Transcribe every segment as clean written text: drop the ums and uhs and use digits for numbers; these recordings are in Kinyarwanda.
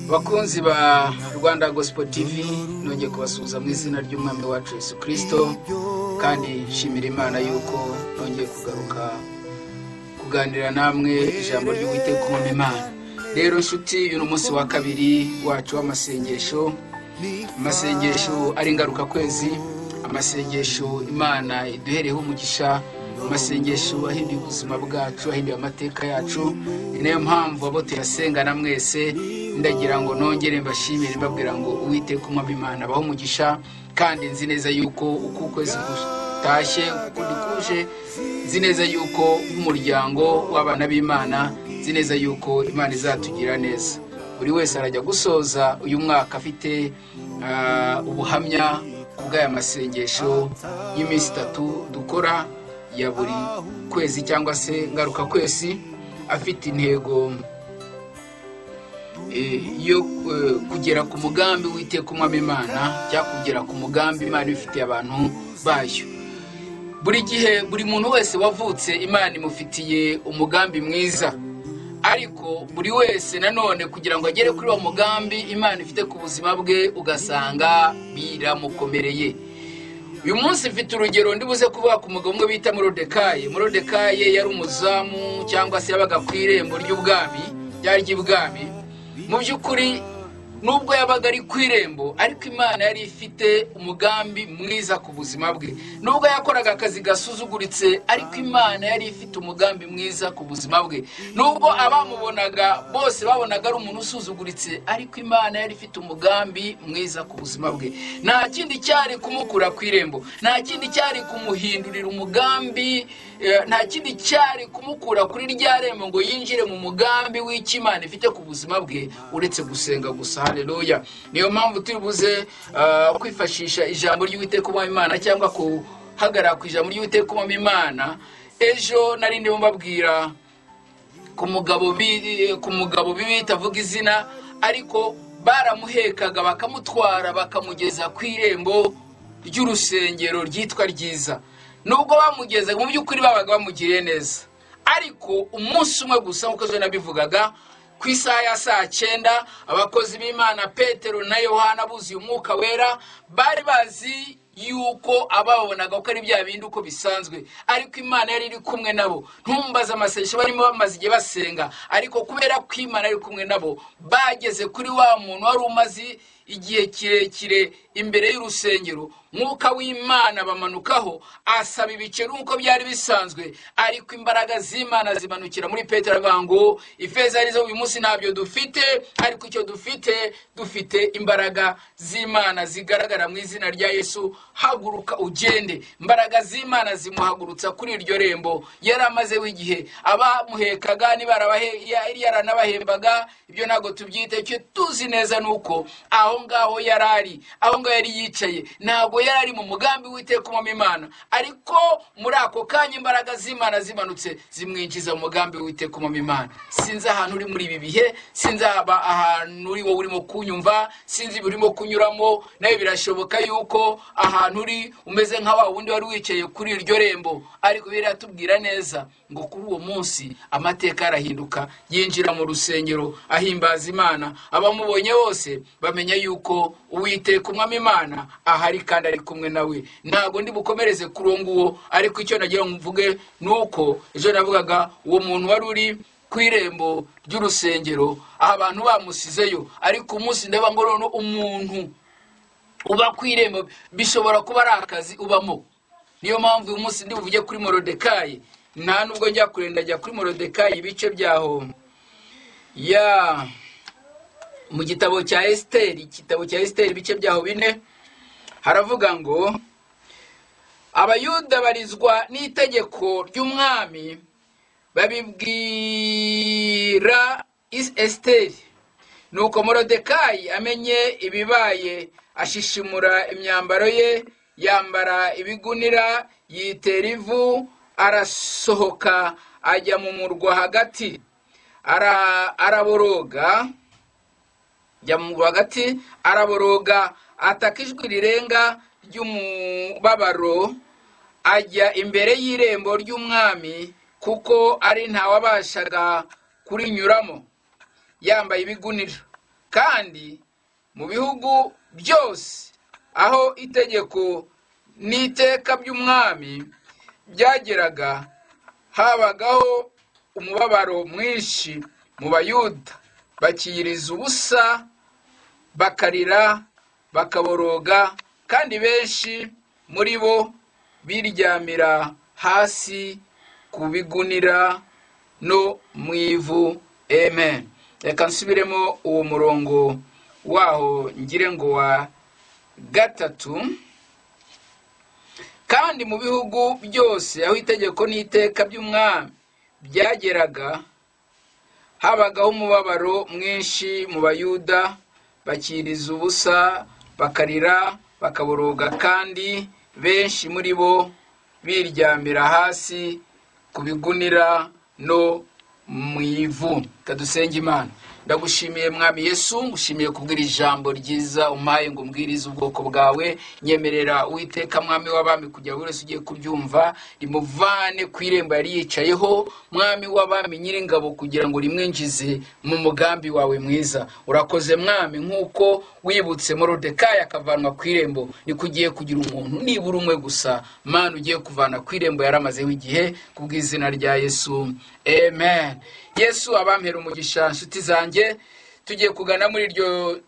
Bakunzi ba Rwanda Gospel TV, nongeye kubasuhuza mu izina ry'Umwami wacu Yesu Kristo, kandi nshimira Imana yuko nongeye kugaruka kuganira namwe ijambo ry'Uwiteka Umwami Imana. Rero nshuti, uyu ni umunsi wa kabiri wacu w'amasengesho, amasengesho ari ngaruka kwezi, amasengesho Imana iduhereyeho umugisha, amasengesho ahinduye ubuzima bwacu, ahinduye amateka yacu. Ni nayo mpamvu abo tuyasengana mwese ndagira ngo nongere mbashimire, mbabwira ngo Uwiteka Umwami Imana abahe umugisha. Kandi nzi neza yuko uko ukwezi gutashye, uko kuje, nzi neza yuko nk'umuryango w'abana b'Imana, nzi neza yuko Imana izatugira neza. Buri wese arajya gusoza uyu mwaka afite ubuhamya kubw'aya masengesho y'iminsi itatu dukora ya buri kwezi cyangwa se ngaruka kwezi, afite intego yo kugera ku mugambi w'Uwiteka Umwami Imana, cyangwa kugera ku mugambi Imana ifitiye abantu bayo. Buri gihe buri muntu wese wavutse Imana imufitiye umugambi mwiza, ariko buri wese nanone kugira ngo agere kuri uwo mugambi Imana ifite ku buzima bwe ugasanga biramukomereye. Uyu munsi mfite urugero ndibuze kuvuga ku mugabo umwe bita Morodekayi. Morodekayi yari umuzamu cyangwa se yabaga ku irembo ry'ubwami, ryari ry'ibwami. Mu by'ukuri nubwo yabaga ari ku irembo, ariko Imana yari ifite umugambi mwiza ku buzima bwe. Nubwo yakoraga akazi gasuzuguritse, ariko Imana yari ifite umugambi mwiza ku buzima bwe. Nubwo abamubonaga bose babonaga ari umuntu usuzuguritse, ariko Imana yari ifite umugambi mwiza ku buzima bwe. Nta kindi cyari kumukura ku irembo, nta kindi cyari kumuhindurira umugambi, nta kindi cyari kumukura kuri rya rembo ngo yinjire mu mugambi w'Imana ifite ku buzima bwe uretse gusenga gusa. Haleluya. Niyo mpamvu turi buze kwifashisha ijambo ry'Uwiteka Umwami Imana, cyangwa kuhagarara ku ijambo ry'Uwiteka Umwami Imana. Ejo nari ndimo mbabwira ku mugabo bita avuga izina, ariko baramuhekaga bakamutwara bakamugeza ku irembo ry'urusengero ryitwa Ryiza. Nubwo bamugeza mu by'ukuri babaga bamugiriye neza, ariko umunsi umwe gusa nkuko ejo nabivugaga, ku isaha ya saa 9 abakozi b'Imana Petero na Yohana buzuye Umwuka Wera bari bazi yuko ababonaga ko ari bya bindi uko bisanzwe, ariko Imana yari iri kumwe nabo. Ntumbaze amasengesho barimo bamaze igihe basenga, ariko kubera ko Imana yari kumwe nabo bageze kuri wa muntu wari umaze igihe kirekire imbere y'urusengero, Mwuka w'Imana bamanukaho asaba ibiceri nkuko byari bisanzwe, ariko imbaraga z'Imana zimanukira muri Petero avuga ngo ifeza arizo uyu munsi ntabyo dufite, ariko icyo dufite, dufite imbaraga z'Imana zigaragara mu izina rya Yesu, haguruka ugende. Imbaraga z'Imana zimuhagurutsa kuri iryo rembo yari amazeho igihe. Abamuhekaga yari yaranabahembaga, ibyo ntabwo tubyite. Icyo tuzi neza nuko aho ngaho yarari, aho ngaho yari yicaye, ntabwo yari ari mu mugambi w'Uwiteka Umwami Imana, ariko muri ako kanya imbaraga z'Imana zimanutse zimwinjiza mu mugambi w'Uwiteka Umwami Imana. Sinzi ahantu uri muri ibi bihe, sinzi ahantu uri wowe urimo kunyumva, sinzi ibyo urimo kunyuramo, nawe birashoboka yuko ahantu uri umeze nka wa wundi wari wicaye kuri iryo rembo, ariko biratubwira neza ngo kuri uwo munsi amateka arahinduka, yinjira mu rusengero ahimbaza Imana. Abamubonye bose bamenya yuko Uwiteka Umwami Imana ahari kandi ari kumwe nawe. Ntabwo ndi bukomereze kuri uwo nguwo, ariko icyo nagira ngo mvuge nuko ejo navugaga uwo muntu wari uri ku irembo ry'urusengero, aho abantu bamusizeyo, ariko umunsi ndaba ngo none umuntu uba ku irembo bishobora kuba ari akazi ubamo. Niyo mpamvu uyu munsi ndi buvuge kuri Morodekayi. Nta nubwo njya kurenda njya kuri Morodekayi ibice byaho ya mu gitabo cya Esiteri, igitabo cya Esiteri ibice byaho 4, haravuga ngo Abayuda barizwa n'itegeko ry'umwami babibwira Esiteri. Nuko Morodekayi amenye ibibaye, ashishimura imyambaro ye, yambara ibigunira, yitera ivu, arasohoka ajya mu murwa hagati, araboroga, jya mu murwa hagati araboroga, ataka ijwi rirenga ry'umubabaro, ajya imbere y'irembo ry'umwami, kuko ari ntawabashaga kurinyuramo yambaye ibigunira. Kandi mu bihugu byose aho itegeko n'iteka by'umwami byageraga, habagaho umubabaro mwinshi mu Bayuda, bakiyiriza ubusa, bakarira, bakaboroga, kandi benshi muri bo biryamira hasi ku bigunira no mu ivu. Amen. Reka nsubiremo uwo murongo waho ngire ngo wa 3. Kandi mu bihugu byose aho itegeko n'iteka by'umwami byageraga, habagaho umubabaro mwinshi mu Bayuda, bakiriza ubusa, bakarira, bakaboroga, kandi benshi muri bo biryamira hasi ku bigunira no mu ivu. Kadusenge Imana. Ndagushimiye Mwami Yesu, ngushimiye kubwira ijambo ryiza umpaye ngo mbwirize ubwoko bwawe. Nyemerera Uwiteka Mwami w'abami kugira buri wese ugiye kubyumva rimuvane ku irembo yari yicayeho, Mwami w'abami nyiringabo, kugira ngo rimwinjize mu mugambi wawe mwiza. Urakoze Mwami, nk'uko wibutse Moridekayi akavanwa ku irembo, niko ugiye kugira umuntu nibura umwe gusa Mana ugiye kuvana ku irembo yaramazeho igihe, kubw'izina rya Yesu, amen. Yesu abampera umugisha. Nshuti zanjye, tugiye kugana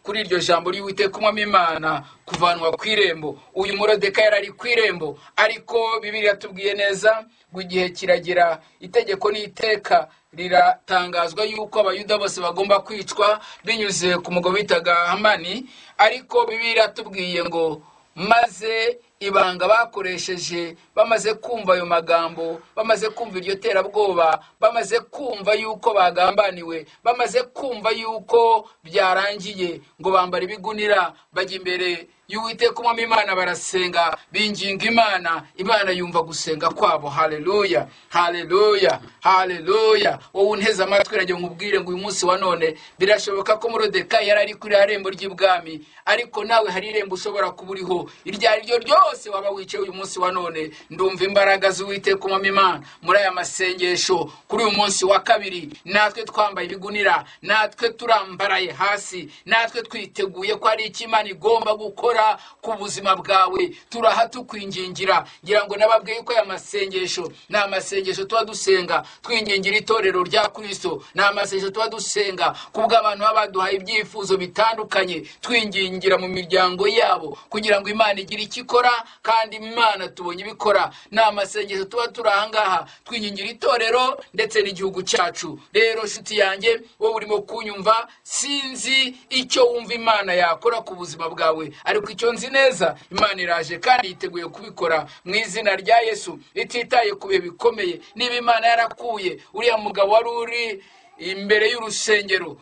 kuri iryo jambo ry'Uwiteka Umwami Imana, kuvanwa ku irembo. Uyu Moridekayi yari ari ku irembo, ariko Bibiliya yatubwiye neza ngo igihe kiragera, itegeko n'iteka riratangazwa yuko Abayuda bose bagomba kwicwa binyuze ku mugabo bitaga Hamani. Ariko Bibiliya yatubwiye ngo maze ibanga bakoresheje, bamaze kumva ayo magambo, bamaze kumva iryo terabwoba, bamaze kumva yuko bagambaniwe, bamaze kumva yuko byarangiye, ngo bambara ibigunira bajya imbere y'Uwiteka Umwami Imana, barasenga, binginga Imana, Imana yumva gusenga kwabo. Haleluya, haleluya, haleluya. Wowe unteze amatwi, nagira nkubwire ngo uyu munsi wa none birashoboka ko Moridekayi yari ari kuri irembo ry'ibwami, ariko nawe hari irembo ushobora kuba uriho iryo ari ryo ryose waba wicaye uyu munsi wa none. Ndumva imbaraga z'Uwiteka Umwami Imana muri aya masengesho kuri uyu munsi wa kabiri. Natwe twambaye ibigunira, natwe turambaraye hasi, natwe twiteguye ko ari icyo Imana igomba gukora ku buzima bwawe. Turaha tukwingingira. Ngira ngo nababwiye ko aya masengesho ni amasengesho tuba dusenga twingingira itorero rya Kristo, ni amasengesho tuba dusenga kubw'abantu baba baduhaye ibyifuzo bitandukanye, twingingira mu miryango yabo kugira ngo Imana igire icyo ikora, kandi Imana tubonye ibikora. Ni amasengesho tuba turi aha ngaha twingingira itorero ndetse n'igihugu cyacu. Rero nshuti yanjye, wowe urimo kunyumva, sinzi icyo wumva Imana yakora ku buzima bwawe, ariko icyo nzi neza, Imana iraje kandi yiteguye kubikora mu izina rya Yesu, ititaye ku bihe bikomeye. Niba Imana yarakuye uriya mugabo wari uri imbere y'urusengero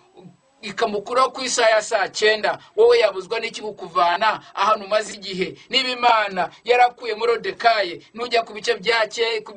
ikamukuraho ku isaha ya saa 9, wowe yabuzwa n'iki kukuvana ahantu umaze igihe? Niba Imana yarakuye Moridekayi, nujya ku bice ku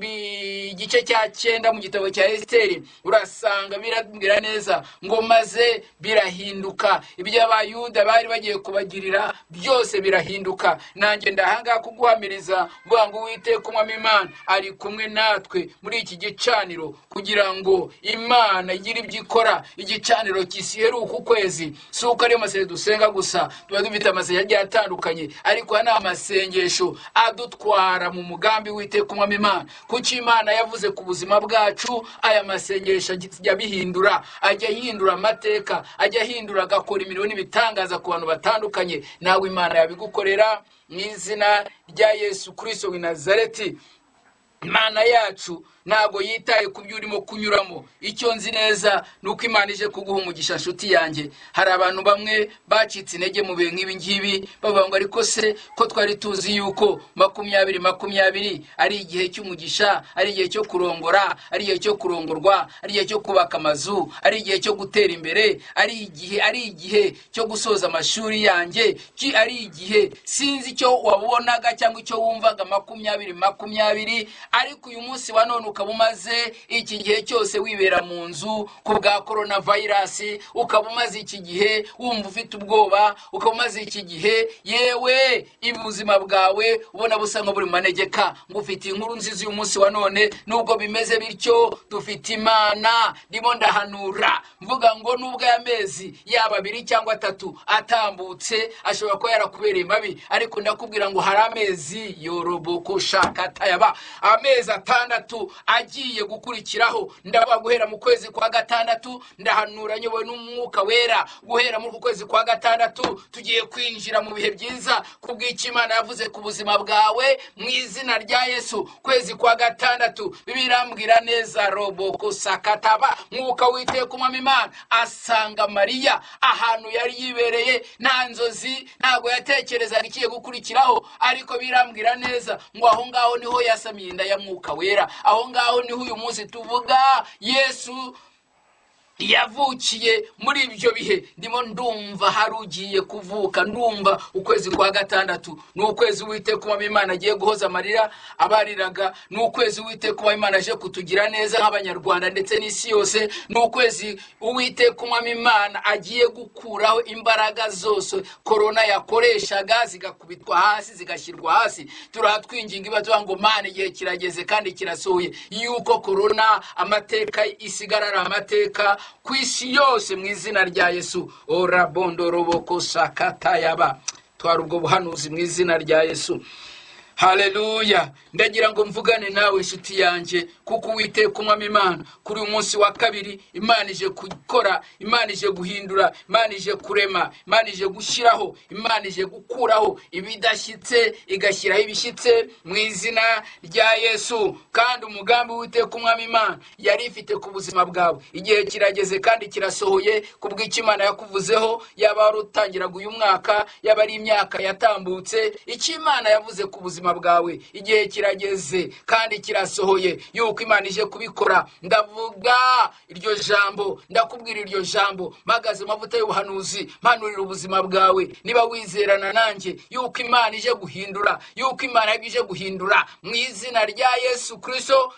gice cya 9 mu gitabo cya Esiteri, urasanga birabwira neza ngo maze birahinduka, ibyo Abayuda bari bagiye kubagirira byose birahinduka. Nanjye ndahangaha kuguhamiriza mvuga ngo Uwiteka Umwami Imana ari kumwe natwe muri iki gicaniro, kugira ngo Imana igire ibyo ikora. Igicaniro kisiheruka uku kwezi, si uko ariyo masengesho dusenga gusa, tuba dufite amasengesho agiye atandukanye, ariko aya ni amasengesho adutwara mu mugambi w'Uwiteka Umwami Imana. Kuki Imana yavuze ku buzima bwacu, aya masengesho ajya abihindura, ajya ahindura amateka, ajya ahindura agakora imirimo n'ibitangaza ku bantu batandukanye. Nawe Imana yabigukorera mu izina rya Yesu Kristo w'i Nazareti. Imana yacu ntabwo yitaye ku byo urimo kunyuramo. Icyo nzi neza ni uko Imana ije kuguha umugisha. Nshuti yanjye, hari abantu bamwe bacitse intege mu bihe nk'ibi ngibi, bavuga ngo ariko se ko twari tuzi yuko 2020 ari igihe cy'umugisha, ari igihe cyo kurongora, ari igihe cyo kurongorwa, ari igihe cyo kubaka amazu, ari igihe cyo gutera imbere, ari igihe cyo gusoza amashuri yanjye, ari igihe sinzi icyo wabonaga cyangwa icyo wumvaga 2020, ariko uyu munsi wa none ukaba umaze iki gihe cyose wibera mu nzu ku bwa korona vayirasi, ukaba umaze iki gihe wumva ufite ubwoba, ukaba umaze iki gihe yewe ubuzima bwawe ubona busa nko buri manegeka, ngo ufite inkuru nziza uyu munsi wa none. Nubwo bimeze bityo dufite Imana. Ndimo ndahanura mvuga ngo nubwo aya mezi yaba 2 cyangwa 3 atambutse ashobora kuba yarakubereye mabi, ariko ndakubwira ngo hari amezi yoroboko shakatayaba, amezi 6 agiye gukurikiraho. Ndaba guhera mu kwezi kwa 6, ndahanura nyobowe n'umwuka wera, guhera muri kwezi kwa 6 tugiye kwinjira mu bihe byiza kubw'icyo Imana yavuze ku buzima bwawe mu izina rya Yesu. Kwezi kwa 6 bibirambwira neza roboko sakataba, mwuka w'Uwiteka Umwami Imana asanga Mariya ahantu yari yibereye, nta nzozi, ntago yatekerezaga ikiye gukurikiraho, ariko birambwira neza ngo aho ngaho niho yasamiye inda ya mwuka wera, aho ngaho niho uyu munsi tuvuga Yesu yavukiye. Muri ibyo bihe ndimo ndumva hari ugiye kuvuka, ndumva ukwezi kwa 6 ni ukwezi Uwiteka Umwami Imana agiye guhoza amarira abariraga, ni ukwezi Uwiteka Umwami Imana aje kutugira neza nk'Abanyarwanda ndetse n'isi yose, ni ukwezi Uwiteka Umwami Imana agiye gukuraho imbaraga zose korona yakoreshaga zigakubitwa hasi, zigashyirwa hasi. Turatwinginga ibatuba ngo Mana igihe kirageze kandi kirasohoye yuko korona amateka isigara ari amateka ku isi yose mu izina rya Yesu. Ora bondoroboko sakatayaba, twara ubwo buhanuzi mu izina rya Yesu. Haleluya. Ndagira ngo mvugane nawe inshuti yanjye, kuko Uwiteka Umwami Imana kuri uyu munsi wa 2 Imana ije gukora, Imana ije guhindura, Imana ije kurema, Imana ije gushyiraho, Imana ije gukuraho ibidashyitse igashyiraho ibishyitse mu izina rya Yesu. Kandi umugambi w'Uwiteka Umwami Imana yari ifite ku buzima bwawe igihe kirageze kandi kirasohoye kubw'icyo Imana yakuvuzeho, yaba ari utangiraga uyu mwaka, yaba ari imyaka yatambutse, icyo Imana yavuze ku buzima bwawe igihe kirageze kandi kirasohoye yuko Imana ije kubikora. Ndavuga iryo jambo, ndakubwira iryo jambo, mpagaze amavuta y'ubuhanuzi, mpanurira ubuzima bwawe niba wizerana nanjye yuko Imana ije guhindura, yuko Imana ije guhindura mu izina rya Yesu Kristo.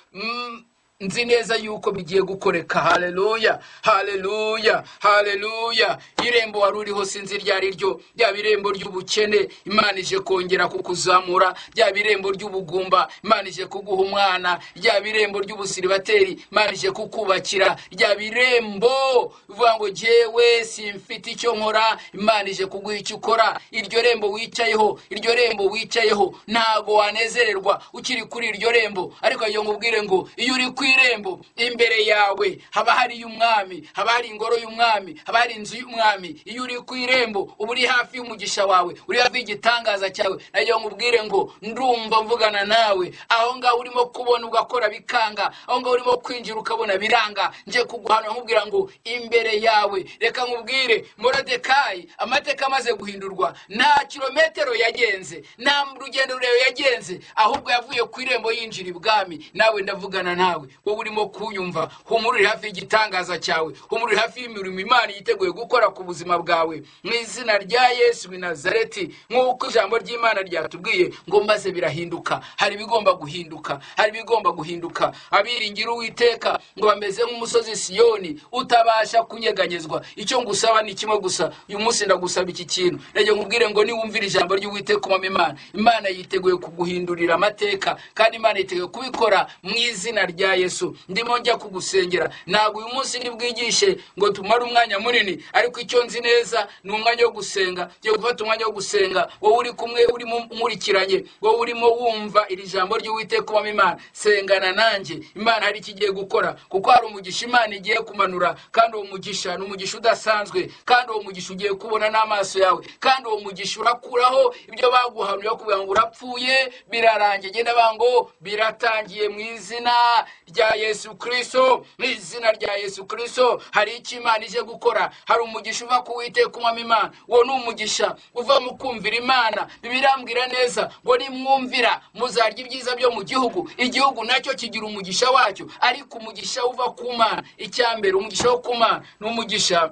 Nzi neza yuko bigiye gukoreka. Haleluya, haleluya, haleluya. Irembo wari uriho sinzi ryari ryo, ryaba irembo ry'ubukene Imana ije kongera kukuzamura, ryaba irembo ry'ubugumba Imana ije kuguha umwana, ryaba irembo ry'ubusiribateri Imana ije kukubakira, ryaba irembo uvuga ngo jewe simfite icyo nkora Imana ije kuguha icyo ukora. Iryo rembo wicayeho, iryo rembo wicayeho ntago wanezererwa ukiri kuri iryo rembo, ariko iyo ngubwire ngo iyo uri ku irembo imbere yawe haba hari umwami, haba hari ingoro y'umwami, haba hari inzu y'umwami. Iyo uri ku irembo uba uri hafi y'umugisha wawe, uri hafi y'igitangaza cyawe. Nayo ngubwire ngo ndumva mvugana nawe, aho ngaho urimo kubona ugakora bikanga, aho ngaho urimo kwinjira ukabona biranga, nje kuguhana nkubwira ngo imbere yawe. Reka nkubwire Moridekayi amateka amaze guhindurwa, nta kilometero yagenze, nta rugendo rurerure yagenze, ahubwo yavuye ku irembo yinjira ibwami. Nawe ndavugana nawe wowe urimo kunyumva, humura uri hafi y'igitangaza cyawe, humura uri hafi y'imirimo Imana yiteguye gukora ku buzima bwawe mu izina rya Yesu w'i Nazareti. Nk'uko ijambo ry'Imana ryatubwiye ngo maze birahinduka, hari ibigomba guhinduka, hari ibigomba guhinduka. Abiringira Uwiteka ngo bameze nk'umusozi Siyoni utabasha kunyeganyezwa. Icyo ngusaba ni kimwe gusa, uyu munsi ndagusaba iki kintu, ndagira nkubwire ngo niwumvira ijambo ry'Uwiteka Umwami Imana, Imana yiteguye kuguhindurira amateka, kandi Imana yiteguye kubikora mu izina rya Yesu. Ndimo njya kugusengera, ntabwo uyu munsi nibwigishe ngo tumare umwanya munini, ariko icyo nzi neza ni umwanya wo gusenga. Ngiye gufata umwanya wo gusenga, wowe uri kumwe, urimo nkurikiranye, wowe urimo wumva iri jambo ry'Uwiteka Umwami Imana, sengana nanjye. Imana hari ikigiye gukora, kuko hari umugisha Imana igiye kumanura, kandi uwo mugisha ni umugisha udasanzwe, kandi uwo mugisha ugiye kubona n'amaso yawe, kandi uwo mugisha urakuraho ibyo baguhanuye bakubwira ngo urapfuye, birarangiye. Genda bango biratangiye mu izina rya Yesu Kristo, mu izina rya Yesu Kristo. Hari icyo Imana ije gukora, hari umugisha uva ku Uwiteka Umwami Imana. Uwo ni umugisha uva mu kumvira Imana. Bibirambwira neza ngo nimwumvira muzarya ibyiza byo mu gihugu, igihugu nacyo kigira umugisha wacyo, ariko umugisha uva ku Mana, icyambere umugisha wo ku Mana ni umugisha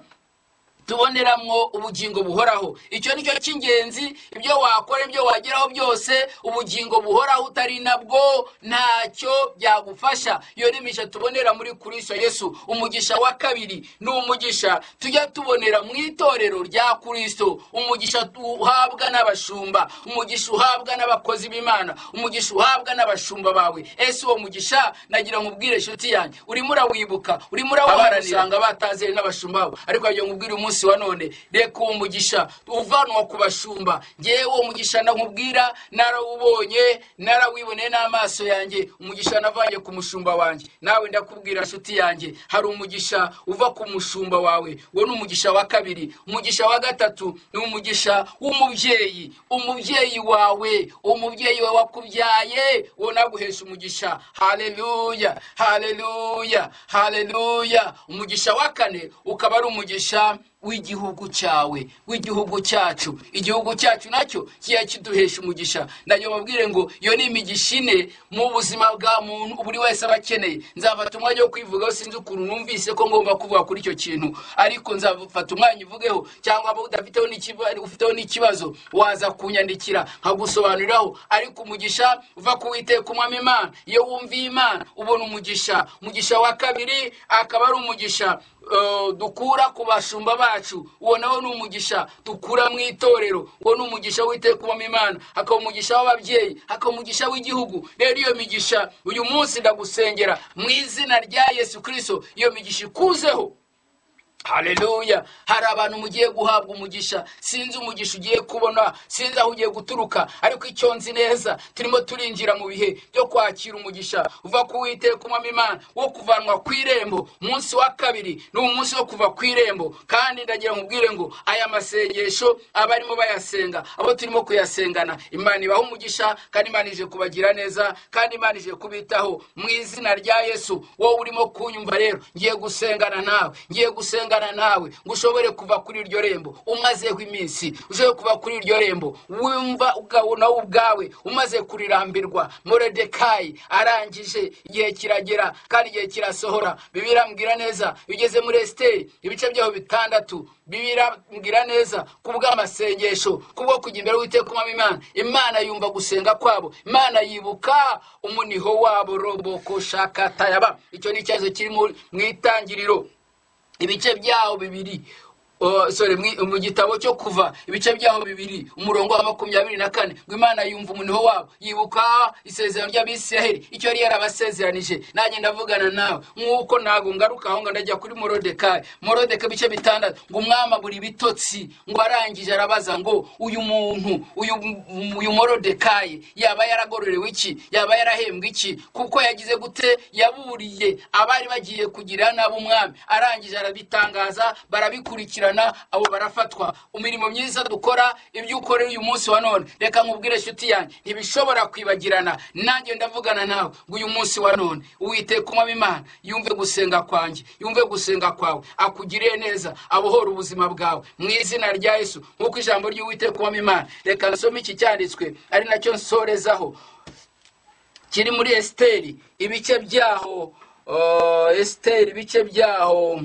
tuboneramwo ubugingo buhoraho. Icyo nicyo cy'ingenzi. Ibyo wakora, ibyo wageraho byose, ubugingo buhoraho utari nabwo ntacyo byagufasha. Iyo ni imigisha tubonera muri Kristo Yesu. Umugisha wa kabiri ni umugisha tujya tubonera mu itorero rya Kristo, umugisha uhabwa n'abashumba, umugisha uhabwa n'abakozi b'Imana, umugisha uhabwa n'abashumba bawe. Ese uwo mugisha, nagira nkubwire inshuti yanjye, urimo urawibuka, urimo urawuharanira? Usanga batazere n'abashumba babo, ariko nagira nkubwire umunsi wa none, reka uwo mugisha uvanwa ku bashumba. Ngewe uwo mugisha ndakubwira narawubonye, narawiboneye n'amaso yanjye, umugisha navanye ku mushumba wanjye. Nawe ndakubwira inshuti yanjye, hari umugisha uva ku mushumba wawe. Uwo ni umugisha wa kabiri. Umugisha wa gatatu ni umugisha w'umubyeyi, umubyeyi wawe, umubyeyi wawe wakubyaye, uwo naguhesha umugisha. Haleluya, haleluya, haleluya. Umugisha wa kane ukaba ari umugisha w'igihugu cyawe, w'igihugu cyacu. Igihugu cyacu nacyo kiya kiduhesha umugisha. Nayo babwire ngo iyo ni imigisha ine mu buzima bwa muntu buri wese aba akeneye. Nzafata umwanya wo kwivugaho, sinzi ukuntu numvise ko ngomba kuvuga kuri icyo kintu, ariko nzafata umwanya uvugeho, cyangwa abo udafiteho n'ikibazo, ufiteho n'ikibazo waza kunyandikira nkagusobanuriraho. Ariko umugisha uva ku Uwiteka Umwami Imana, iyo wumviye Imana ubona umugisha. Umugisha wa kabiri akaba ari umugisha dukura ku bashumba bacu, uwo nawo ni umugisha dukura mu itorero, uwo ni umugisha w'Uwiteka Umwami Imana. Hakaba umugisha w'ababyeyi, hakaba umugisha w'igihugu. Rero iyo migisha uyu munsi ndagusengera mu izina rya Yesu Kristo, iyo migisha ikuzeho. Haleluya. Hari abantu mugiye guhabwa umugisha, sinzi umugisha ugiye kubona, sinzi aho ugiye guturuka, ariko icyo nzi neza, turimo turinjira mu bihe byo kwakira umugisha uva ku Uwiteka Umwami Imana, wo kuvanwa ku irembo. Umunsi wa kabiri ni umunsi wo kuva ku irembo. Kandi ndagira nkubwire ngo aya masengesho abarimo bayasenga, abo turimo kuyasengana, Imana ibaha umugisha, kandi Imana ije kubagira neza, kandi Imana ije kubitaho mu izina rya Yesu. Wowe urimo kunyumva rero, ngiye gusengana nawe, ngiye gusenga nawe ngo ushobore kuva kuri iryo rembo umazeho iminsi, ushobore kuva kuri iryo rembo wumva nawe ubwawe umaze kurirambirwa. Moridekayi arangije, igihe kiragera kandi igihe kirasohora. Bibiliya irambwira neza, bigeze muri Esiteri ibice byaho 6, Bibiliya irambwira neza kubw'amasengesho, kubwo kujya imbere y'Uwiteka Umwami Imana, Imana yumva gusenga kwabo, Imana yibuka umuniho wabo. Roboko shakatayaba. Icyo ni ikibazo kiri mu itangiriro ibice byaho 2, sorry, mu gitabo cyo Kuva ibice byaho 2 umurongo wa 24, ngo Imana yumva umuniho wabo, yibuka isezerano ry'Abisiraheli icyo yari yarabasezeranije. Nanjye ndavugana nawe nk'uko ntago ngaruka aho, ndajya kuri Moridekayi. Moridekayi ibice 6, ngo umwami abura ibitotsi, ngo arangije arabaza ngo uyu muntu, uyu Moridekayi yaba yaragororewe iki, yaba yarahembwe iki, kuko yagize gute, yaburiye abari bagiye kugira nabo umwami. Arangije arabitangaza, barabikurikirana, abo barafatwa. Imirimo myiza dukora, ibyo ukorera uyu munsi wa none, reka nkubwire inshuti yanjye, ntibishobora kwibagirana. Nanjye ndavugana nawe ngo uyu munsi wa none Uwiteka Umwami Imana yumve gusenga kwanjye, yumve gusenga kwawe, akugirire neza, abohore ubuzima bwawe mu izina rya Yesu. Nk'uko ijambo ry'Uwiteka Umwami Imana, reka nsome iki cyanditswe ari nacyo nsorezaho, kiri muri Esiteri ibice byaho, Esiteri ibice byaho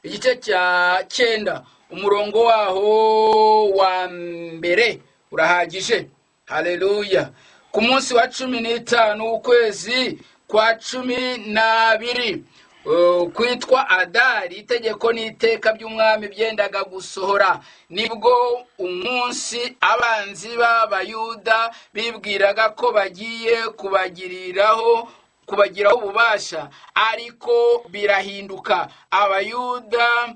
igice cya 9 umurongo waho wa mbere urahagije. Haleluya. Ku munsi wa 15 ukwezi kwa 12 kwitwa Adari, itegeko n'iteka by'umwami byendaga gusohora, nibwo umunsi abanzi b'Abayuda bibwiraga ko bagiye kubagiraho ububasha, ariko birahinduka. Abayuda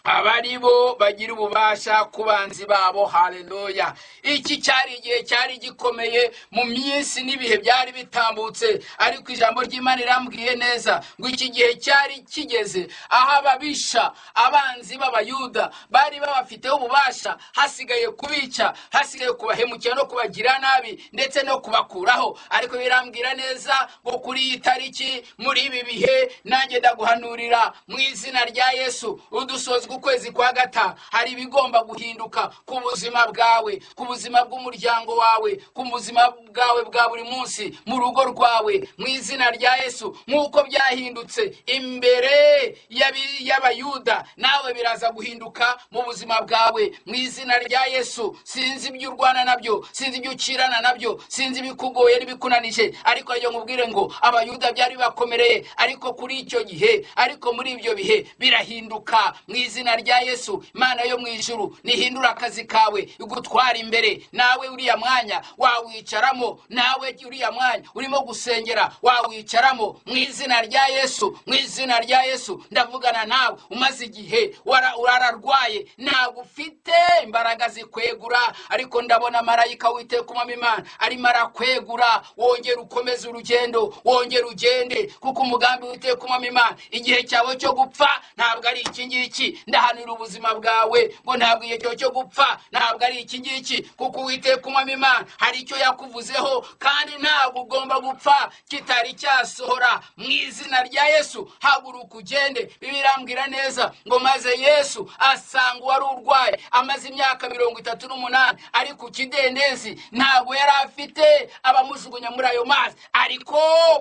abari bo bagira ububasha ku banzi babo. Haleluya. Iki cyari igihe cyari gikomeye mu minsi n'ibihe byari bitambutse, ariko ijambo ry'Imana irambwiye neza ngo iki gihe cyari kigeze aho ababisha, abanzi b'Abayuda bari babafiteho ububasha, hasigaye kubica, hasigaye kubahemukira no kubagira nabi ndetse no kubakuraho. Ariko birambwira neza ngo kuri iyi tariki, muri ibi bihe, nanjye ndaguhanurira mu izina rya Yesu, udusoza Dutanzwe ukwezi kwa gatanu, hari ibigomba guhinduka ku buzima bwawe, ku buzima bw'umuryango wawe, ku buzima bwawe bwa buri munsi, mu rugo rwawe, mu izina rya Yesu. Nk'uko byahindutse imbere y'Abayuda, nawe biraza guhinduka mu buzima bwawe mu izina rya Yesu. Sinzi ibyo urwana nabyo, sinzi ibyo ucirana nabyo, sinzi ibikugoye n'ibikunanije, ariko iyo nkubwire ngo Abayuda byari bakomereye, ariko kuri icyo gihe, ariko muri ibyo bihe birahinduka mu izina rya Yesu. Imana yo mu ijuru nihindura akazi kawe, igutwara imbere, nawe uriya mwanya wawicaramo, nawe uriya mwanya urimo gusengera wawicaramo mu izina rya Yesu. Mu izina rya Yesu ndavugana nawe umaze igihe wararwaye, ntabwo ufite imbaraga zikwegura, ariko ndabona marayika w'Uwiteka Umwami Imana arimo arakwegura. Wongera ukomeze urugendo, wongera ugende, kuko umugambi w'Uwiteka Umwami Imana, igihe cyawe cyo gupfa ntabwo ari iki ngiki. Ndahanura ubuzima bwawe ngo ntabwo igihe cyawe cyo gupfa ntabwo ari iki ngiki, kuko Uwiteka Umwami Imana hari icyo yakuvuzeho, kandi ntabwo ugomba gupfa kitari cyasohora mu izina rya Yesu. Haguruka ugende. Bibiliya irambwira neza ngo maze Yesu asanga uwari urwaye amaze imyaka 38 ari ku kidendezi, ntabwo yari afite abamujugunya muri ayo mazi, ariko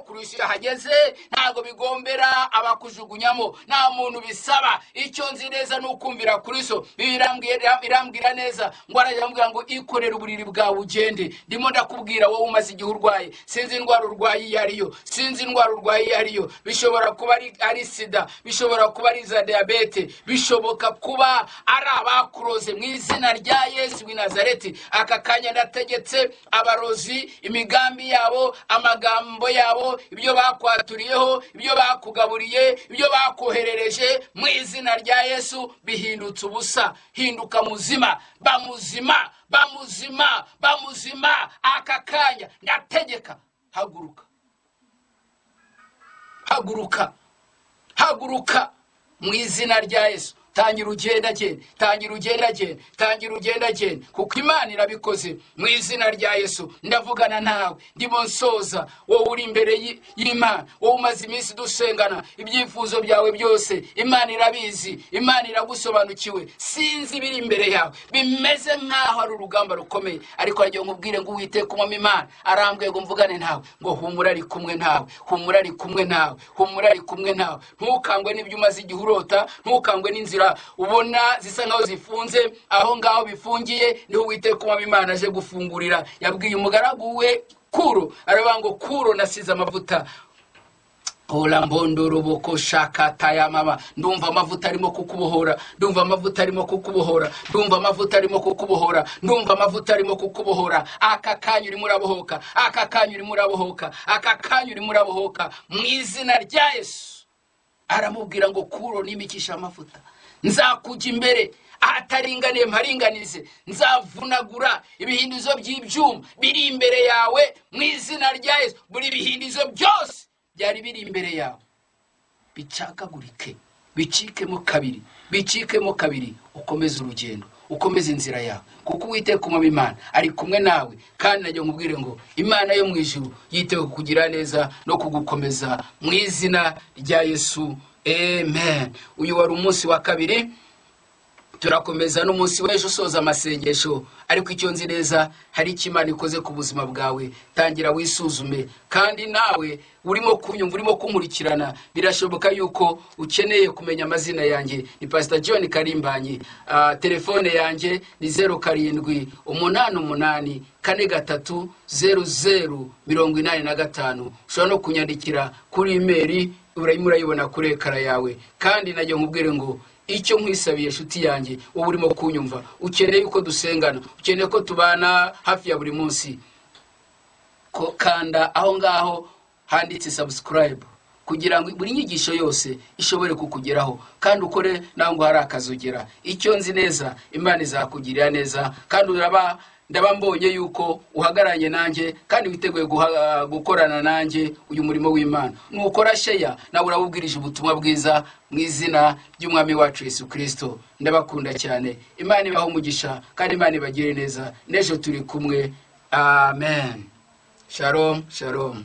kurusha yahageze ntabwo bigombera abakujugunyamo, nta muntu bisaba. Icyo nzi neza ni ukumvira Kristo. Bibiliya irambwira neza ngo arambwira ngo ikorere uburiri bwawe ugende. Ndimo ndakubwira wowe umaze igihe urwaye, sinzi indwara urwaye iyo ariyo, sinzi indwara urwaye iyo ariyo, bishobora kuba ari sida, bishobora kuba ari za diyabete, bishoboka kuba ari abakuroze. Mu izina rya Yesu w'i Nazareti, aka kanya ndategetse abarozi, imigambi yabo, amagambo yabo, ibyo bakwaturiyeho, ibyo bakugaburiye, ibyo bakoherereje, mu izina rya Yesu bihindutse ubusa. Hinduka muzima, ba muzima, ba muzima, ba muzima. Aka kanya ndategeka, haguruka, haguruka, haguruka mu izina rya Yesu. Tangira ugenda genda, tangira ugenda genda, tangira ugenda genda, kuko Imana irabikoze mu izina rya Yesu. Ndavugana nawe ndimo nsoza, wowe uri imbere y'Imana, wowe umaze iminsi dusengana, ibyifuzo byawe byose Imana irabizi, Imana iragusobanukiwe. Sinzi ibiri imbere yawe bimeze nkaho ari urugamba rukomeye, ariko ryo nkubwire ngo Uwiteka Umwami Imana arambwiye ngo mvugane nawe ngo humura ari kumwe nawe, humura ari kumwe nawe, humura ari kumwe nawe. Ntukangwe n'ibyo umaze igihe urota, ntukangwe n'inzira ubona zisa nkaho zifunze, aho ngaho bifungiye niho Uwiteka Umwami Imana aje gufungurira. Yabwiye umugaragu we Kuro, aravuga ngo Kuro nasize amavuta. Ola mbondoroboko shakata ya mama. Ndumva amavuta arimo kukubohora, ndumva amavuta arimo kukubohora, ndumva amavuta arimo kukubohora, ndumva amavuta arimo kukubohora. Aka kanya urimo urabohoka, aka kanya urimo urabohoka, aka kanya urimo urabohoka mu izina rya Yesu. Aramubwira ngo Kuro nimikisha amavuta, nzakujya imbere ahataringaniye mparinganize, nzavunagura ibihindizo by'ibyuma biri imbere yawe mu izina rya Yesu. Buri bihindizo byose byari biri imbere yawe bicakagurike, bicikemo kabiri, bicikemo kabiri, ukomeze urugendo, ukomeze inzira yawe, kuko Uwiteka Umwami Imana ari kumwe nawe. Kandi najya nkubwire ngo Imana yo mu ijuru yitewe kukugira neza no kugukomeza mu izina rya Yesu. Amen. Uyu wari umunsi wa kabiri, turakomeza n'umunsi w'ejo usoza amasengesho, ariko icyo nzi neza hari icyo Imana ikoze ku buzima bwawe. Tangira wisuzume, kandi nawe urimo kunyumva, urimo kunkurikirana, birashoboka yuko ukeneye kumenya amazina yanjye. Ni Pastor John Karimbanyi. Telefone yanjye ni 07 88 43 00 85. Ushobora no kunyandikira kuri email, urayibona kuri ekara yawe. Kandi najya nkubwire ngo icyo nkwisabiye nshuti yanjye, wowe urimo kunyumva, ukeneye uko dusengana, ukeneye ko tubana hafi ya buri munsi, kanda aho ngaho handitse subscribe kugira ngo buri nyigisho yose ishobore kukugeraho, kandi ukore nangwa hari akazogera. Icyo nzi neza Imana izakugirira neza, kandi ndaba mbonye yuko uhagararanye nanjye kandi witeguye gukorana nanjye uyu murimo w'Imana. Nukora share nawe urabubwirije ubutumwa bwiza mu izina ry'Umwami wacu Yesu Kristo. Ndabakunda cyane, Imana ibahe umugisha kandi Imana ibagire neza. N'ejo turi kumwe. Amen. Shalom, shalom.